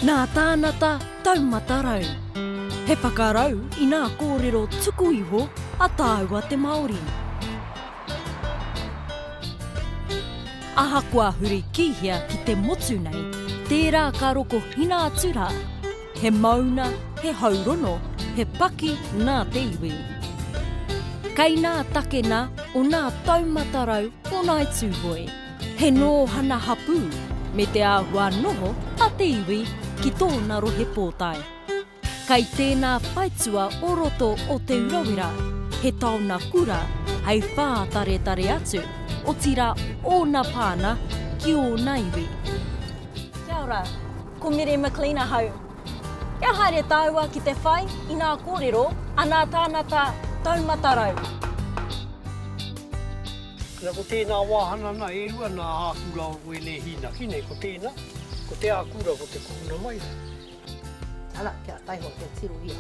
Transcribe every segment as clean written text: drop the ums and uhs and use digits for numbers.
Nā Tānata Taumata Rau. He whakarau i nā kōrero tuku iho a tāua te Māori. Ahakoa huri ki hea ki te motu nei, tērā ka rokohina atu rā, he mauna, he haurono, he paki nā te iwi. Kei nā takena o nā taumata rau o Ngāi Tūhoe. He nōhana hapū me te āhua noho a te iwi ki tōna rohe pōtae. Kai tēnā whaitua o roto o Te Urawera he taona kura hei whātaretare atu, otirā ōna pāna ki ōna iwi. Kia ora, ko Mere McLean ahau. Kia haere tāua ki te whai i nā kōrero a nā tānata taumata rau. Na ko tēnā wāhana na e rua nā ākura o ēnei hīnaki nei, ko tēnā, ko te ākura ko te kuhuna mai rā. Ara, kia taihoa, kia tirohia.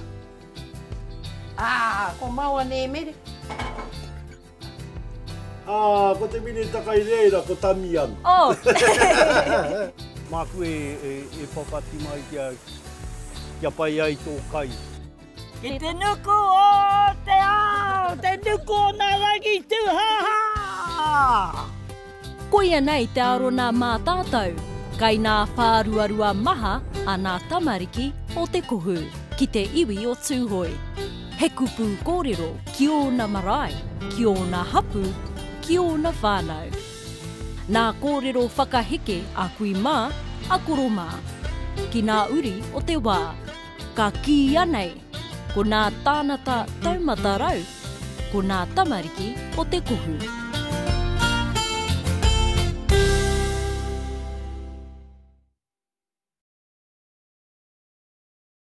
Ah, ko maua nē mere. Ah, ko te minita kai reira, ko Tamiana. Oh! Māku e, e, e whawhati mai kia, kia pai ai tō kai. Ki te nuku o te ao, te nuku o nā rangi tūhāhā! Koia nei te arona mā tātou, kai nā whāruarua maha a nā tamariki o te kohu ki te iwi o Tūhoe. He kupu kōrero ki ōna marae, ki ōna hapū, ki ōna whānau. Nā kōrero whakaheke a kui mā, a koro mā. Ki nā uri o te wā. Ka kīia nei, ko nā tānata taumata rau, ko nā tamariki o te kohu.